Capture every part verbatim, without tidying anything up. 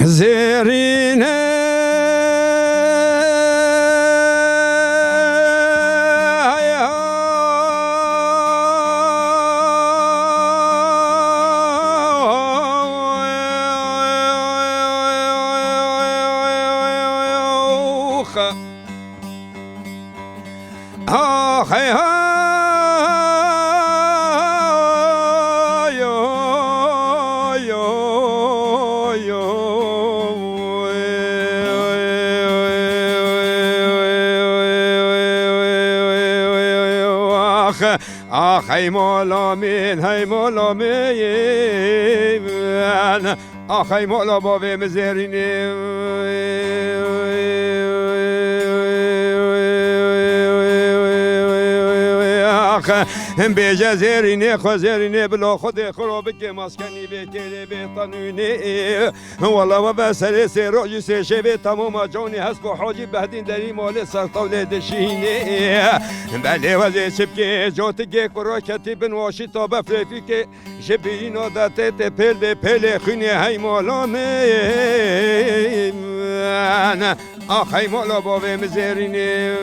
Zêrîne. Ax, hey, hay, oy, oy, oy, oy. Ax, ax, hey mola min, hey mola min. Axay mola bavê min Zêrînê. Ax, bêje Zêrînê xwe, Zêrînê bila Xwedê xwe ro bike maskenî bê kêlê bê tanûnê. Wala we be serê sê rojî sê şevê temama canî hesp û hacî Behdîn derî malê ser tewlê dişînê. Belê wezê çipkê cotikê kuro ketî bin waşî ta befrê fîkê. Ji bîrîna de tê tê pêl bê pêlê xwînê hey mola min. Ax hey mola bavê min Zêrînê.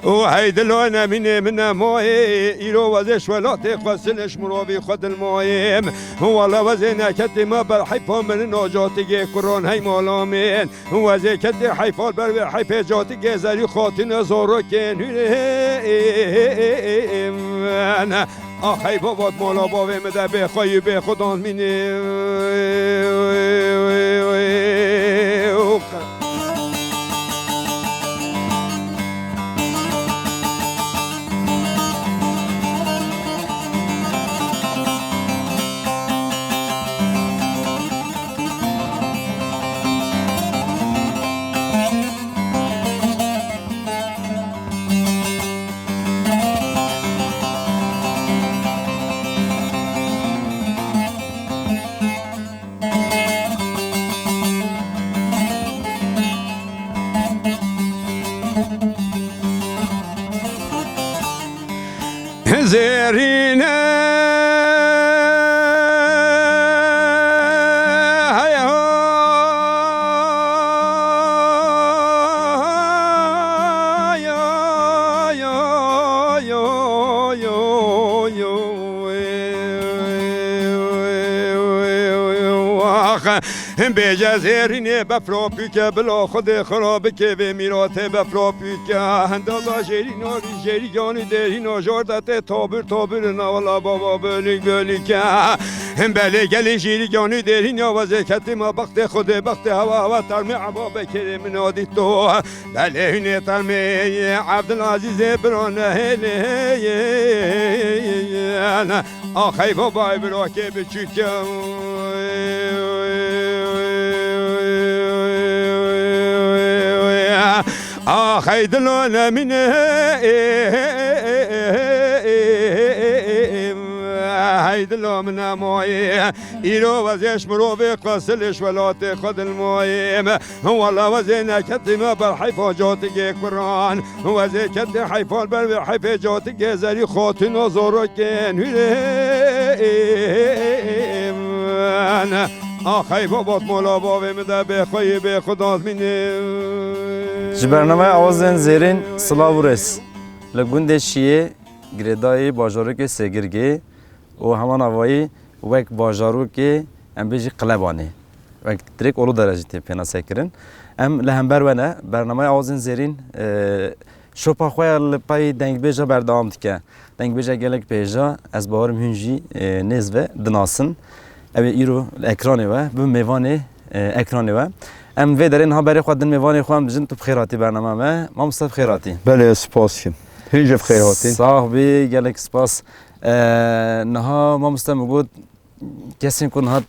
Û hey dilo nemînê min nemayê. Îro wezê ji welatê xwe silê ji mirovî xwe dilmayê. Wala wezê neketî me ber heyfa min nacatigê kuran hey mola min. Wezê ketê heyfal ber wê heyfê catikê zerî xatine zorokên hûrê. Axey babat mola bavê min de bê xwe yû bê xudan mînê. Zêrîne, hey ho, yo, yo, yo, yo, yo, yo, ax. Bêje Zêrînê befra pûke, bila Xwedê xira bike vê mîratê befra pûke. Henda da jêrîna rî, jêrî ganî dêrîna jor de tê tabir tabir na wala baba bölük bölüke. Belê gelê jêrî ganî dêrîna wezê ketî ma bextê Xwedê bextê hewa hewa termê eba bekirê min adî to. Belê hûnê termê Evdilazîzê bira nehêlê. Axey babayê birokê biçûke. Axey dilo nemîne. Hey dilo min nemayê. Îro wezê ji mirovê xwe silê ji welatê xwe dilmayê. Wala wezê neketî me ber heyfa catikê kuran. Wezê ketê heyfal ber wê heyfê catikê zerî xatîna zorokên hûrê. Axey babat mola bavê min de bê xwe yê bê xudan mînê. Ji bernameya Awazên Zêrîn silav û rêz. Li gundê Şiyê girêdayî bajarokê Sêgirgê û heman avayî wek bajarokê em bêjî Qlebanê. Wek dirêk Ulu Dere jî tê pênasekirin. Em li hember we ne, bernameya Awazên Zêrîn, e, şopa xwe ya li pey dengbêja berdewam dike. Dengbêja gelek pêja, ez bawerim hûn jî, e, nêz ve dinasin. Ew ê îro li ekranê we, bi mêvanê, e, ekranê we. Em vê derê niha berê xwe din mêvanê xwe em dijin, tu bi xêr hatî bernama me. Mamoste bi xêr hatî. Belê, spas kim. Hûn jî bi xêr hatin. Sax bî, gelek spas. E, niha mamoste min got, kesên ku niha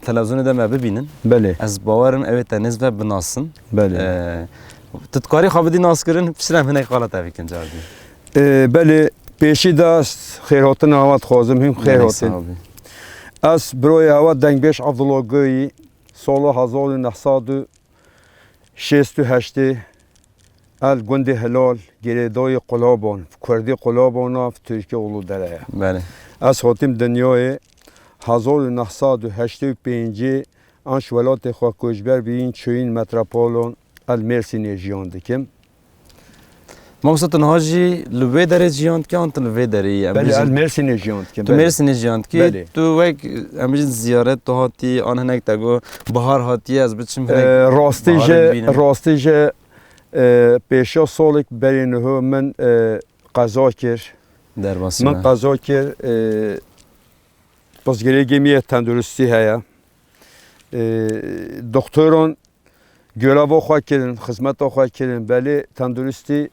televizyonê de me bibînin, Belê. Ez bawerim ew ê te nêz ve binasin. Belê. E, tu dikarî xwe bidî naskirin, piştre em hinek qala te bikin cardî. E, belê, pêşî de ez xêrhatina hewa dixwazim, hûn xêr Gelek hatin. Sax bî. Ez birayê hewa dengbêj Evdulogiyî, sala hezar û neh sed û şêst û heştê El gundê Hilal, girêdayê Qulabon, kurdî Qulabona, tirkî Uludere ye. Belê. Ez hatim dinyayê hezar û neh sed û heştê û pêncî an ji welatê xwe koçber bîn, çûyîn metropolon, el Mêrsînê jiyan dikim. Mamosta, tu niha jî li wê derê jiyan dikî an tu li vê derê yî? Em Belê, bêjin, el Mêrsînê jiyan dikim, tu belê. Mêrsînê jiyan dikî. Belê. Tu wek, em bêjin, ziyaret tu hatî, an hinek te got, bahar hatiye, ez biçim hinek Ee, rastî baharê jî, bibînim. Rastî jî, e, pêşiya salek berê niho min, e, qeza kir. Derbasî Min me. qeza kir, e, pirsgirêkê min yê tenduristî heye. E, doktoran Göreva xwe kirin, xizmeta xwe kirin, belê tenduristî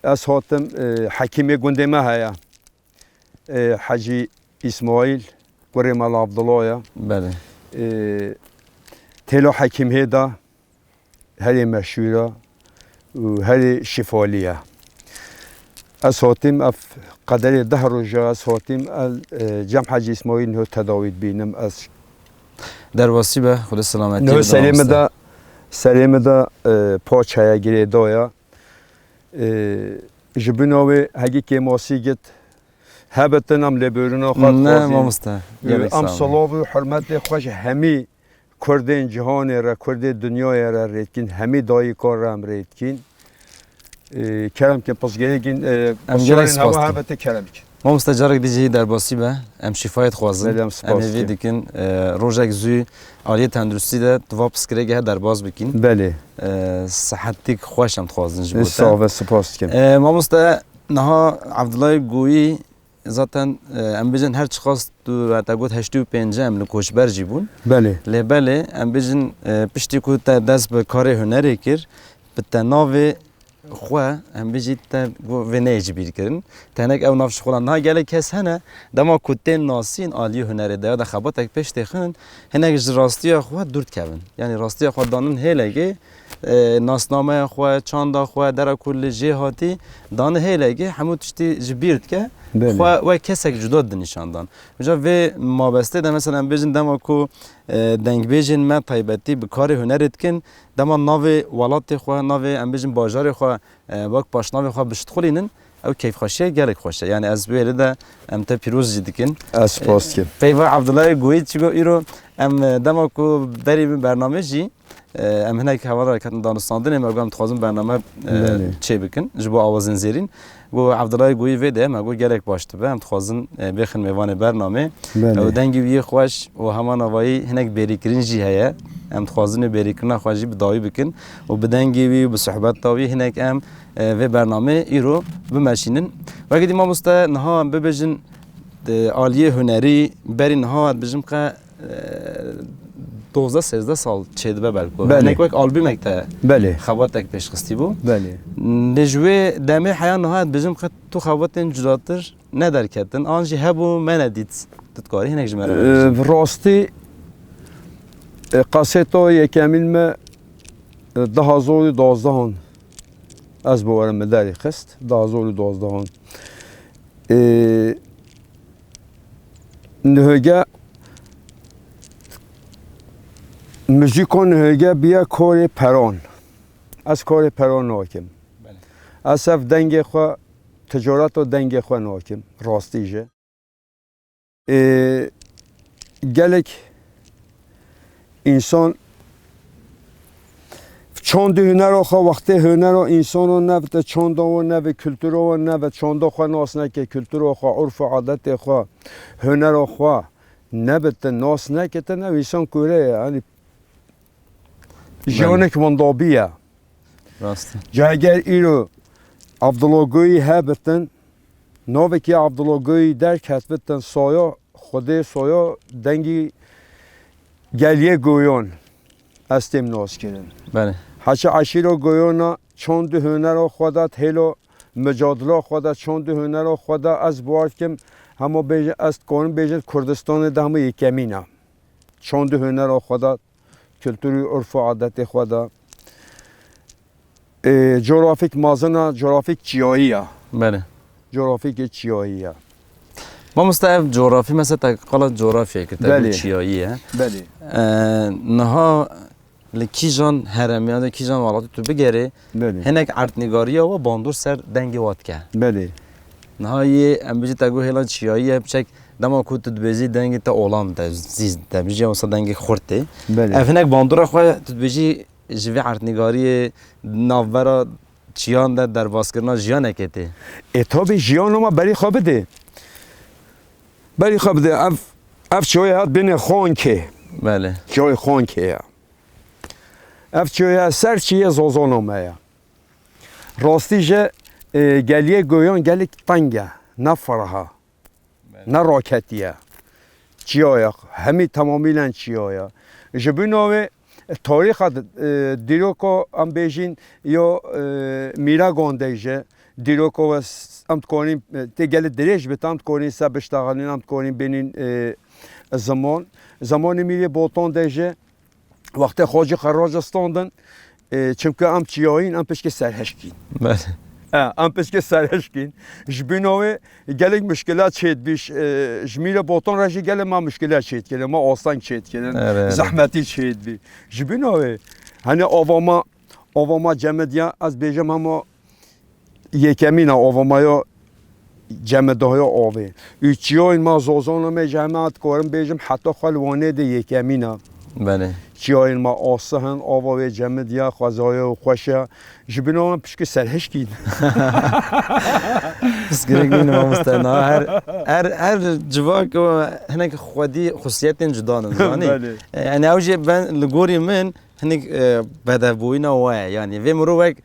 ez hatim, e, hekîmê gundê me heye. E, Hecî Îsmaîl, kurê Mela Abdullah ye. Belê. E, têlo hekîm hê de herê meşhûr e û herê şifalî ye. Ez hatîm ev qederê deh roja ez hatîm el, e, Cem Hecî Îsmaîl niho tedawî dibînim ez. Derbasî be, Xwedê selametî Niho bide serê min mamoste. de, serê min de, e, paç heye girêdaya. E, ji bina wê hegî kêmasî git hebitin em lêborîna xwe Ne, dixwazîn. mamoste, E, gelek em sağ ol. silav û hurmetê xwe ji hemî Kurdên cîhanê re, Kurdê dinyayê re rê dikîn, hemî dayîkan re em rê dikîn. E, kerem ke pirsgirêkên, e, Em pirsgirêkên gelek spas hewa dikin. Hebete kerem ke. Mamoste, carek dî jî derbasî be. Em şîfayê dixwazin. Belê, em spas Em ê vê dikin. dikin, e, rojek zû aliyê tenduristî de tu va pirsgirêkê he derbas bikîn. Belê. E, sihetîk xweş em dixwazin ji bo E, te. Sağ be, spas dikim. E, mamoste, niha Abdullah Goyî Zaten, e, em bêjin her çiqas tu, e, te got heştê û pênc em li koçber jî bûn. Belê. Lê belê, em bêjin, e, piştî ku te dest bi karê hunerê kir, bi te navê xwe, em bêjî te got vê neyê ji bîr kirin. Te hinek ew nav ji xwe lan. Niha gelek kes hene, dema ku tên nasîn aliyê hunerê de ya da xebatek pêş têxin, hinek ji rastiya xwe dûr dikevin. Yanî rastiya xwe danin hêlekê, e, nasnameya xwe, çanda xwe, dera ku li jê hatî, dane hêlekê, hemû tiştî ji bîr dike, Belê. xwe wek kesek cuda dinîşan dan. Îja vê mabestê de, mesela, em bêjin dema ku, e, dengbêjên me taybetî bi karê hunerê dikin, dema navê welatê xwe, navê, em bêjin, bajarê xwe, e, wek paşnavê xwe biştixulînin, ew keyfxweşiye gelek xweş e. Yani ez wê êrê de em te pîroz jî dikin. Ez spas dikim. Peyva Abdullahê Goyî çi got îro, em, e, dema ku berî min bername jî, e, em hinek heval re ketin danûstandinê, me got em dixwazin bername, e, Belê. çê bikin ji bo awazên zêrîn. Got Abdullahê Goyî vê de me got gelek baş dibe, em dixwazin, e, bêxin mêvanê bernamê. Belê. Ew dengê wî yê xweş û heman avayî hinek bêrîkirin jî heye. Em dixwazin wê bêrîkirina xwe jî bi dawî bikin û bi dengê wî û bi sohbeta wî hinek em, e, vê bernamê îro bimeşînin. Wekî dî mamoste niha em bibêjin, e, aliyê hunerî berî niha ez dibêjim qe, e, dozdeh sêzdeh sal çêdibe belko. Belê. Hinek wek albûmek te Belê. xebatek pêşxistî bû. Belê. Lê ji wê demê heya niha ez dibêjim qe tu xebatên cudatir ne derketin, an jî hebû me nedît. Tu dikarî hinek ji me re Ee, bibêjî? Rastî, e, kaseta yekemîn me, e, du hazar û duwazdeh an ez bi were me derê xist. Du hazar û duwazdeh an. Ee, nihêge, muzîka nihêge biye karê peran. Ez karê peran nakim. Belê. Ez ev dengê xwe, ticareta dengê xwe nakim. Rastî jî. Ê, gelek însan çand û hunera xwe, wextê hunera însanan nebite, çanda wan nebe, kultura wan nebe, çanda xwe nas neke, kultura xwe, urf û adetê xwe, hunera xwe nebite, nas nekitin, ew însan kore ye. Yanî Belê. jiyanek wendabî ye. Rast e. Ca eger îro Abduloguyî hebitin, navekî Abduloguyî derket bitin, soya Xwedê, soya dengî geliyê Goyan ez têm nas kirin. Belê. Heçe eşîra Goyana çand û hunera xwe de, hêla micadila xwe de, çand û hunera xwe de ez bawer dikim, hema bêje, ez dikarim bêjim Kurdistanê de hema yekemîn e. Çand û hunera xwe de, kultur û urf û adetê xwe de. Ê, coğrafik mezin e, coğrafik çiyayî ye. Belê. Coğrafik çiyayî ye. Mamoste, ev coğrafi, mesela te qala coğrafya kir, te Belê. got çiyayî ye. Belê. Ee, niha li kîjan herêmê ya da kîjan welatî tu bigerê, Belê. hinek erdnîgariya we bandor ser dengê we dike. Belê. Niha yê, em bijî te got hêla çiyayî ye, piçek dema ku tu dibêjî dengê te olan de, zîz de, bijî wisa dengê xurt tê. Belê. Ev hinek bandora xwe tu dibêjî ji vê erdnîgariyê navbera çiyan de derbazkirina jiyanekê tê. E, tabi jiyana me berî xwe bidê. Berî xwe bidê. Ev, ev çiyayê hat bêne Xankê. Belê. Çiyayê Xankê ye. Ev çiyayê ser çiyê Zozana me ye. Rastî jî, e, geliyê Goyan gelek teng e. Ne ferah e. Ne raketî ye. Çiya ye. Hemî temamîlen çiya ye. Ji bîna wê, e, tarîxa, e, dîroka em bêjin yo, e, mîregan de jî, dîroka we s-, em dikarin, e, tê gelê dirêj bit, em dikarin ser biştexelin, em dikarin bênin, e, ziman. Zemanê mîrê Botan de jî, wextê Xacî Xerrac standin, e, çimkî em çiyayîn, em pişkê serhişkîn. Belê. E, em pişkê serhişkîn. Ji bîna wê gelek muşkila çêdibî, ş-, e, ji mîrê Botan re jî gelek me muşkila çêdikirî, me asteng çêdikirî, Evet, evet. zehmetî çêdibî. Ji bîna wê, hani ava me, ava me cemidiya, ez bêjim hema yekemîn e, ava me ya cemidaya avê. Û çiyayên me Zozana me jî hema dikarim bêjim heta xwe li Wanê de yekemîn e. Belê. Çiyayên me asih in, ava wê cemidiya, xwezaya û xweş e. Ji bîna wan pişkî serhişkîn. Pirsgirêk nîne mamoste. Na her, her, her civak o hinek xwedî xusiyetên cuda ne, zanî? Belê. E, yani ew jî ben li gorî min hinek, e, bedevbûyîna we ye. Yani vê mirovek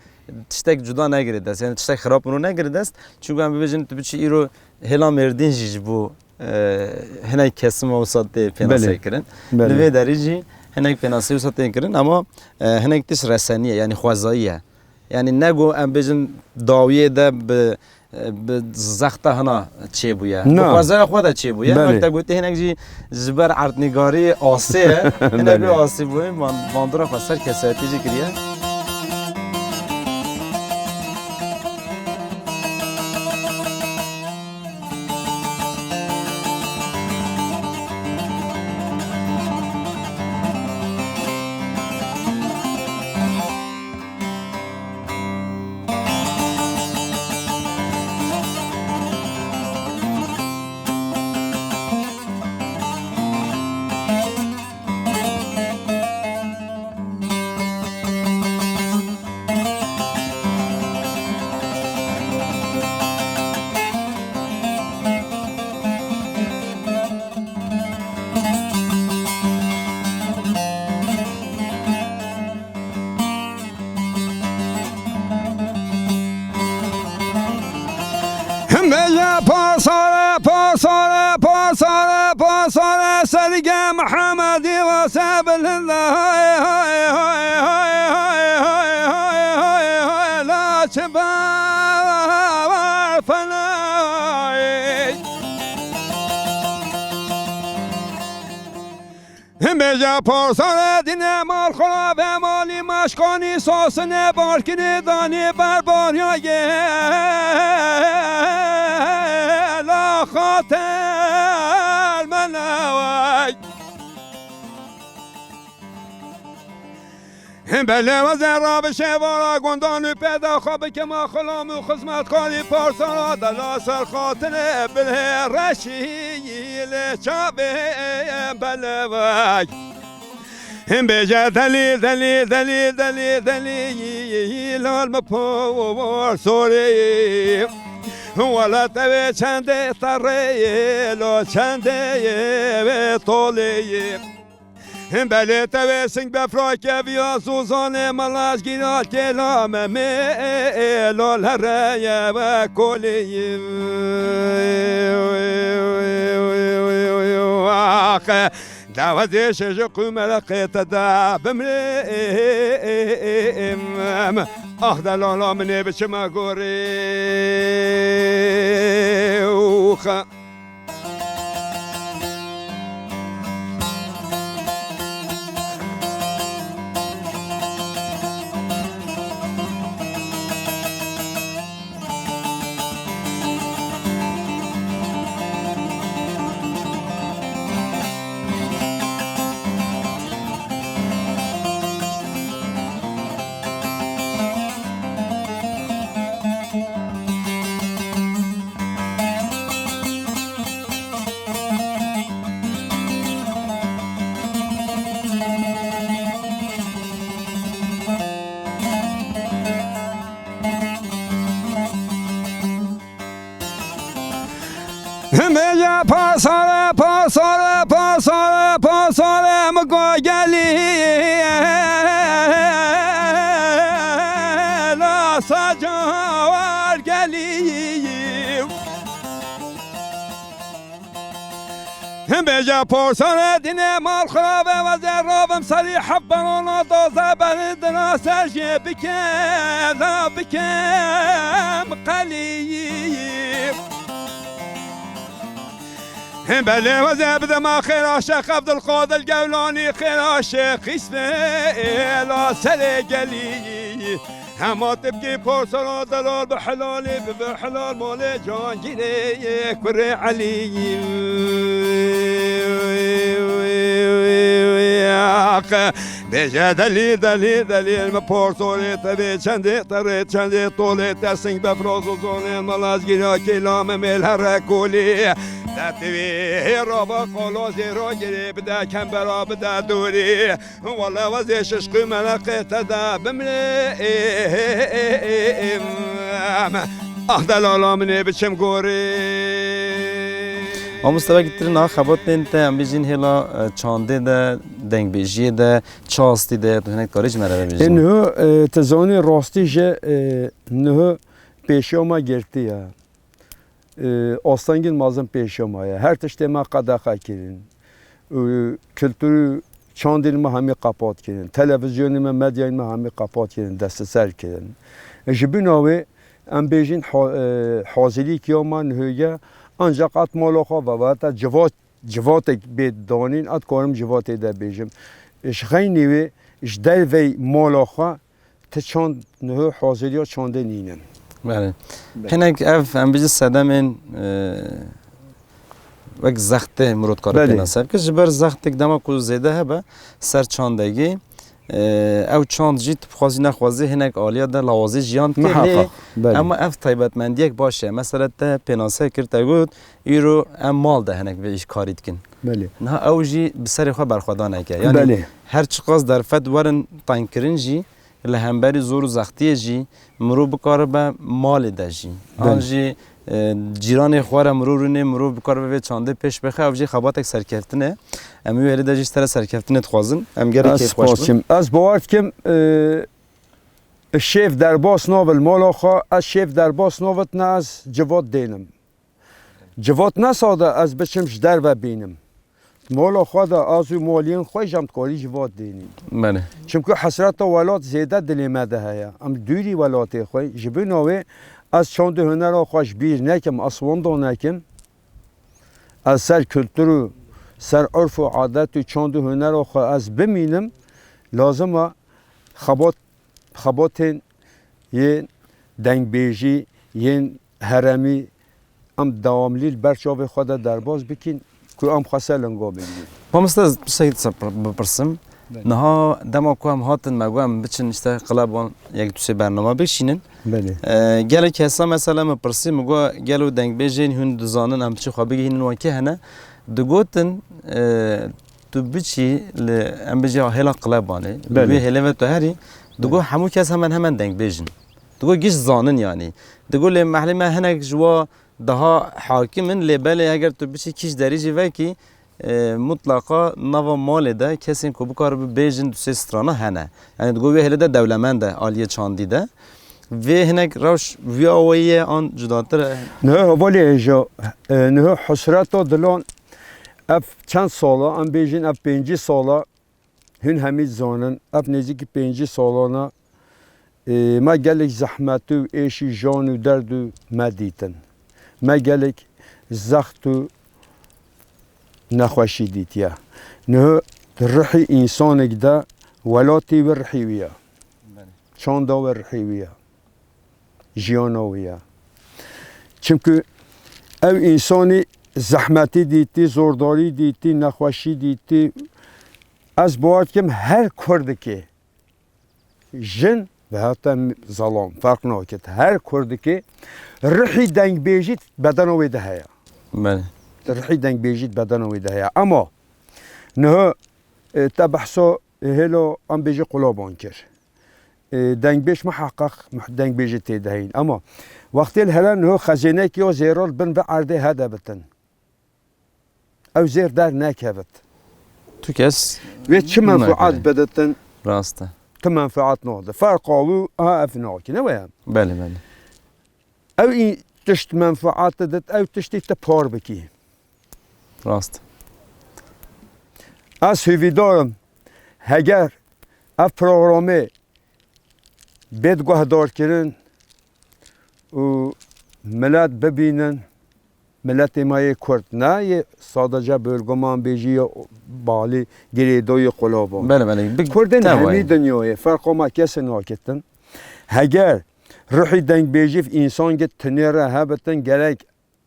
tiştek cuda negire dest. Yani tiştek xirab mirov negire dest. Çunku em bibêjin tu biçî îro hêla Mêrdîn jî ji bo, e, hinek kesim wisa tê pênase Belê. kirin. Belê. Li vê derî jî hinek pênasê wisa tên kirin ama, e, hinek tişt resenî ye, yani xwezayî ye. Yani ne ku em bêjin dawiyê de bi, bi zexta hina çêbûye. Bi Na. xwezaya xwe de çêbûye. Belê. Wek te gotî hinek jî ji ber erdnîgarî asê ye. Hinek Belê. wê asîbûyî ban-, bandora xwe ser kesayetî jî kiriye. Bêje parsare, parsare, parsare, parsare, serge Mihemedî wase bilinde, hay, hay, la çi ber felay. Bêje parsare dîne mal xwe ve malî maşkanî sasine barkinê danê berbariyayê la xater me leway. Belê we zerra bi şevara gundan û peda xwe bikema xilam û xizmetkarî parsara dela ser xatirê bilhê reşî lê çavê belê we. Bêje delî, delî, delî, delî, delî, lal mi por sorê. Wele tevê çendê terê, lo çendê vê tolê. Belê tevê sing befra keviya zûzanê melaj gîra kêla me mê, lo lereye ve kolê. Axe. Dawezê şeji qûmerê qête de bimrê. Ah delala min ê biçime gorê. Û xe. Bêje pasare, pasare, pasare, pasare, miko gelî, la saca war gelî. Bêje pasare dîne mal xirabe ve zerrabim serî heft berana doze beni dina ser jê bike, da bikem qelî. Belê weze bi dema xêra Şêx Evdilqadir Gewlanî, xêra Şêx Îsmaîla serê gelî. Hema tibkî porsana delal bi helalî, bi bi helal malê Cangîrê kurê Elî. Bêje delî, delî, delî, me porsorê te bê çendê te rê, çendê tolê te sing be froz û zonê me laz gîra kêla me mêl here kolî. De tivî hê rava qala zêra girê bide kembera bide dorî. Wele wezê şişqî meleqê te de bimrê. Ah delala min ê biçim gorê. Mamoste, wek tir niha xebatên te, em bêjin hêla, e, çandê de, dengbêjiyê de, çi astî de, tu hinek karî ji me re bibêjî? E, niho, e, tu zanî rastî jî, e, niho pêşiya me girtî ye. E, astengên mezin pêşiya me ye. Her tiştê me qedexe kirin. E, kultur û çandên me hemî qepat kirin. Televîzyonê me, medyayên me hemî qepat kirin, desteser kirin. E, ji bîna wê, em bêjin ha-, e, hazirîkiya me niho ye. Ancaq at mala xwe ve, ve te civat civatek bê danîn, ez dikarim civatê de bêjim. Ji xeynî wê, ji dervey mala xwe ti çand niho haziriya çandê nînin. Belê. Belê. Hinek ev, em bijî sedemên, e, wek zextê mirov dikare Belê. pênase bike. Ji ber zextek dema ku zêde hebe ser çandegî, Ew çand jî tu bixwazî nexwazî hinek aliya de lawazî jiyan dike. Miheqeq, Lê belê. Ema ev taybetmendiyek baş e. Mesela te pênase kir, te got, îro em mal de hinek vê îş karî dikin. Belê. Niha ew jî bi serê xwe berxwedaneke. Yanî Belê. her çiqas derfet werin tengkirin jî, li hemberî zor û zextiyê jî mirov bikaribe malê de jî. An Belê. jî E, cîranê xwe re mirov rûnê, mirov bikaribe vê çandê pêş bixe, ev jî xebatek serkeftin e. Em wî êrî de jî ji te re serkeftinê dixwazin. Em gelek Ez kêfxweş spas bin. dikim. Ez bawer dikim, e, şêf derbas navil mala xwe, ez şêf derbas navit ne ez civat dênim. Civat ne sade ez biçim ji derve bînim. Mala xwe de ez û maliyên xwe jî em dikarî ji va dênî. Belê. Çimku hesreta welat zêde dilê me de heye. Em dûrî welatê xwe, ji bîna wê ez çand û hunera xwe ji bîr nekim, ez wenda nekim. Ez ser kultur û ser urf û adet û çand û hunera xwe ez bimînim, lazim e xebat xebatên yên dengbêjî, yên herêmî em dewamlî li ber çavê xwe de derbas bikîn ku em xwe ser linga bigrin. Mamoste, ez pirsek disa pir-, bipirsim. Belê. Niha dema ku em hatin, me got em biçin işte qileban yek du sê bername bikişînin. Belê. E, gelek kesa mesela min pirsî, min got gelo dengbêjên hûn dizanin em çi xwe bigihînin wan kê hene? Digotin, e, tu biçî li, em bijî hêla qilebanê, Belê. wê hêlê ve tu herî, digot Belê. hemû kes hemen hemen dengbêj in. Digot giş zanin yanî. Digot lê mehlê me hinek ji wa daha hakim in, lê belê eger tu biçî kîş derî jî vekî, e, mutlaqa nava malê de kesên ku bikaribe bêjin du sê strana hene. Yanî digot wê hêlê de dewlemend e aliyê çandî de. Vê hinek rewş vî awayî ye an cudatir e? Niho hevalê hêja, e, niho hesreta dilan ev çend sala, em bêjin ev pêncî sala, hûn hemî zanin, ev nêzîkî pêncî salana, e, me gelek zehmet û êşî jan û derd û me dîtin. Me gelek zext û nexweşî dîtiye. Niho di rihî însanek de welatê wî rihî wî ye. Belê. Çanda wî rihî wî ye. Jiyana wî ye. Çimkî ew însanî zehmetî dîtî, zordarî dîtî, nexweşî dîtî. Ez bawer dikim her kurdikê, jin ve heta zalam, ferq nakit. Her kurdikê rihî dengbêjî bedena wê de heye. Belê. Rihî dengbêjî bedena wê de heye. Ema niho, e, te behsa, e, hêlo em bêjî qulaban kir. E, dengbêj miheqeq mih-, dengbêjî tê de heyîn. Ema wextê li here niho xezênekî ya zêra li bin vê erdê hede bitin. ew zêr dernekevit. Tu kes Wê çi menfaat biditin? Rast e. Tu menfaat nadit. Ferqa wî ha ev nakî, ne weye? Belê, belê. Ew î tişt menfaat didit, ew tiştî te par bikî. Rast. Ez hêvîdar im, heger ev programê bêt guhdarkirin û milet bibînin, miletê me yê Kurd, ne yê sadece bölgoma em bêjî ya balî girêdayî qulaba. Belê, belê. Bi Kurdên tevayê. Hemî dinyayê, ferqa me kesê naketin. Heger ruhî dengbêjî v însan git tinê re hebitin, gerek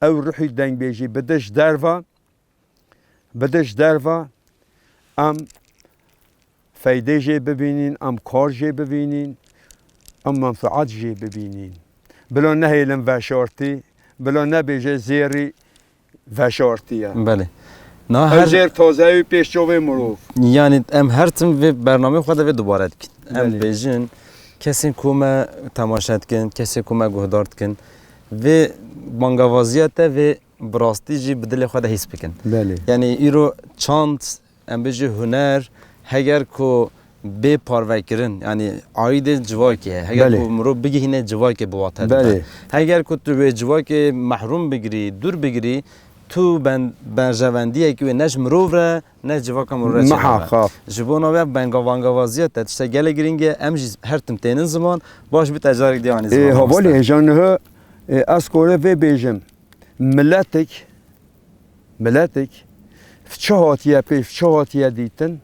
ew ruhî dengbêjî bide ji derve, bide ji derve, em feydê jê bibînîn, em kar jê bibînîn, em menfaat jê bibînîn. Bila nehêlin veşartî, bila nebêje zêrî veşartî ye. Belê. Na Ew her zêr taze wî pêş çavê mirov. Yanî em her tim vê bernameyê xwe de vê dubare dikin. Em Belê. Bêjin, kesên ku me temaşe dikin, kesên ku me guhdar dikin, vê bangevaziya te vê bi rastî jî bi dilê xwe de hîs bikin. Belê. Yanî îro çand, em bêjî huner, heger ku bê parvekirin, yanî aîdê civakê ye. Heger Belê. Ku mirov bigihîne civakê bi wate dibe. Belê. Heger ku tu wê civakê mehrum bigirî, dûr bigirî, tu ben-, berjewendiyekî wê ne ji mirov re, ne civaka mirov re çênabe. Miheqeq. Ji bona wê benga-, bangavaziya te tiştek gelek girîng e, em jî her tim tênin ziman, baş bi te carek dî anî Ê, ziman, hevalê mamoste. Hêja niha, ê, ez kore vê bêjim. Miletik, miletik, çi hatiye pêş, çi hatiye dîtin,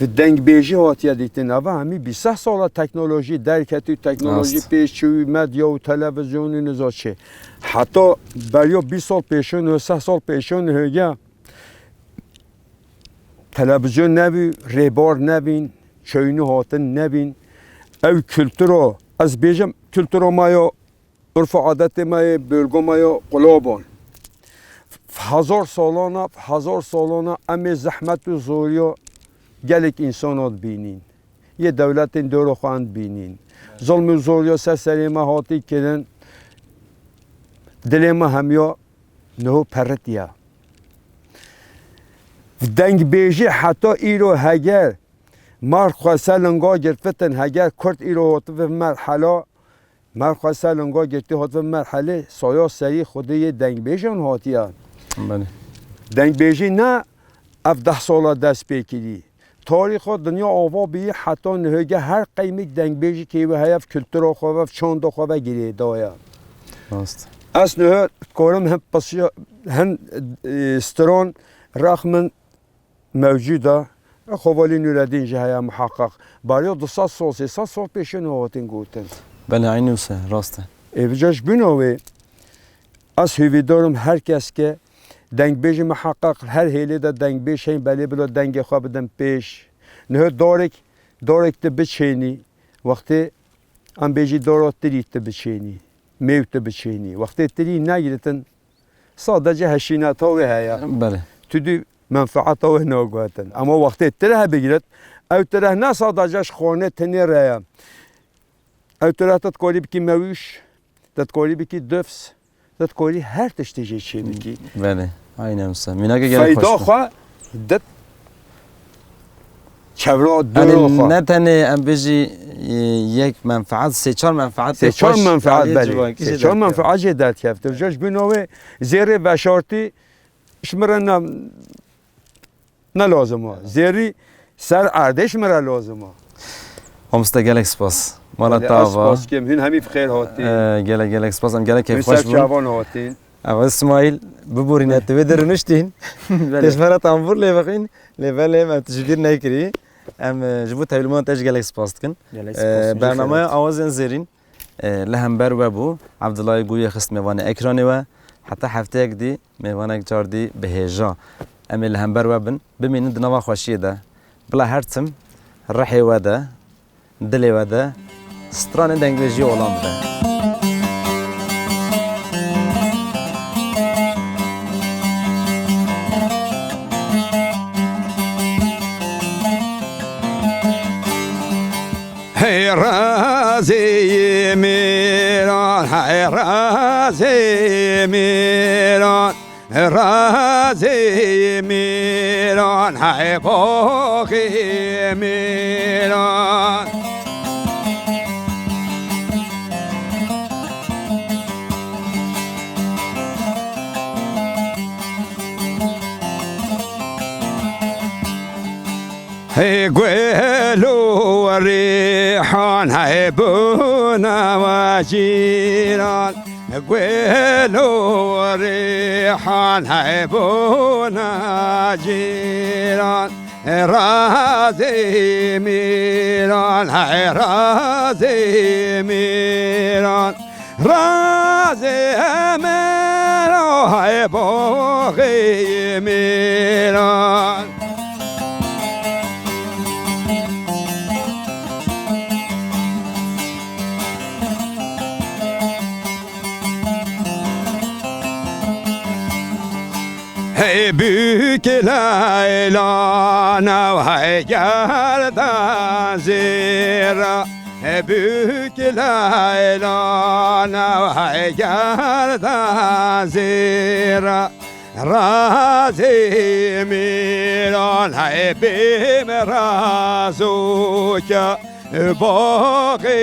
dengbêjî hatiye dîtin. Eva hemî bîst sala teknolojî derketî, teknolojî Rast. Pêş çû, medya û televîzyon û niza çi. Heta beriya bîst sal pêşin û seh sal pêşin hêge televîzyon nebî, rêbar nebîn, çeynû hatin nebîn. Ew kultura, ez bêjim, kultura me ya, urf û adetê me yê, bölga me ya qulaban. Hezar salana, hezar salana em ê zehmet û zoriya gelek însana dibînîn. Yê dewletên dora xwe em dibînîn. Zilm û zoriya ser serê me hatî kirin, dilê me hemiya niho peritiye. Dengbêjî heta îro heger mer xwe ser linga girtitin, heger Kurd îro hatibe merhela, mer xwe ser linga girtî hatibe merhelê, saya serî xwedê yê dengbêjan hatiye. Belê. Dengbêjî ne ev deh sala dest pê kirî. Tarîxa dinya ava bî heta nihêge her qeymîk dengbêjî kê wê heye, ev kultura xwe ve, ev çanda xwe ve girêdaye. Rast. Ez niha dikarim hin pisya-, hin, e, stran rex min mewcûd e. Xevalî Nûreddîn jî heye miheqeq. Beriya du sed sal, sê sed sal pêşî niha hatin gotin. Belê, eynî wisa, rast e. Ê, vêca ji bîna wê, ez hêvîdar im her kes ke dengbêjî miheqeq her hêlê de dengbêj heyîn, belê bila dengê xwe bidin pêş. Niha darek, darek tu biçênî, wextê em bêjî dara tirî tu biçênî, mêw tu biçênî. Wextê tirî negiritin, sadece heşîneta wê heye. Belê. Tu dî menfaeta wê naguhetin. Ema wextê tireh bigirit, ew tireh ne sadece ji xanê tenê re ye. Ew tireh tu dikarî bikî mewîş, tu dikarî bikî difs, tu dikarî her tiştê jê çê bikî. Belê, aynen wisa. Mînake gelek Feyda xweş bû. Xwe dit çevra dora Yanî xwe. Ne tenê em bijî, e, yek menfaat, sê çar menfaat Sê çar xweş menfaat aliyê belê. Civakî Sê jê çar derkeve. Menfaat jê derkeve. Tu ji bîna wê zêrê veşartî ji min re ne, ne lazim e. Zêrî ser erdê ji min re lazim e. Mamoste gelek spas. Mala Belê, te ez ava. Spas kim. Hûn hemî bi xêr hatî. E, gelek, gelek spas. Em gelek Hûn keyfxweş ser bûn. Çavan hatîn. Ev Îsmaîl biborîne tu vê de rûniştîn. Belê. Tê ji me re tambûr lê bixîn. Lê belê em tu ji bîr nekirî. Em, e, ji bo tevlîmana te jî gelek spas dikin. Gelek E, spas. Bernameya Awazên Zêrîn, e, li hember we bû. Evdilayê Guyê xist mêvanê ekranê we. Heta hefteyek dî. Mêvanek cardî bi hêja. Em ê li hember we bin, bimînin di nava xweşiyê de. Bila her tim rihê we de, dilê we de, stranên dengbêjiyê olan bibe. Hey razê mêran, hey razê mêran. Razê Mêran, hey baxê Mêran. Hey gul û rêhan, hey bona we cîran. Gul û rêhan, hey bona cîran. Razê Mêran, hey razê Mêran. Razê Mêran, hey baxê Mêran. Hey bûk Leyla, new hey gerda zêra. Hey bûk Leyla, new hey gerda zêra. Razê Mêran, hey bêm razûke. Baxê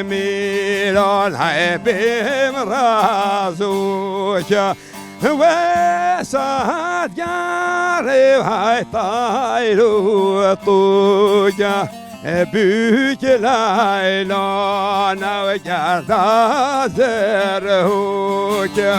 Mêran, hey bêm razûke. Wê saet gerê hey tayr û tûke. Bûk Leyla, new gerda zirhûke.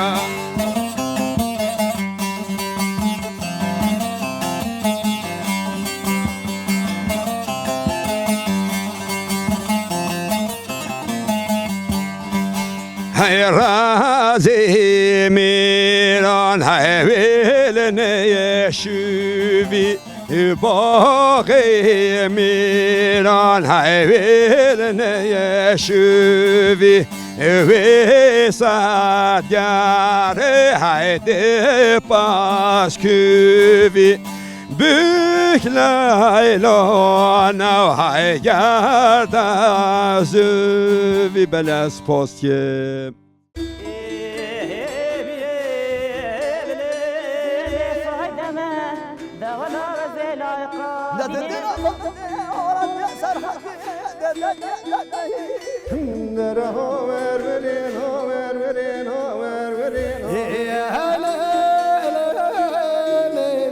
Hey razê Mêran, hey wêl neye şûvî. Baxê Mêran, hey wêl neye şûvî. Wê saet gerê hey dê paskûvî. Bûk Leyla, new hey gerda zûvî. Belê ez spas dikim.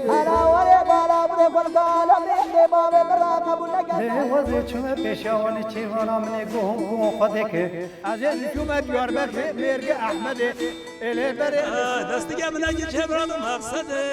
Hela warê bala bûrê xwe li gala bêhê bavê min re qebûl neke. Lê wezê çûme pêşiya wan ê çêvana min ê guhûm guhûn xwe dike. Ez ê çûme Diyarbekirê, mêrgê Ehmedê, ê lê berê. Destike min eke çêvana mexsedê.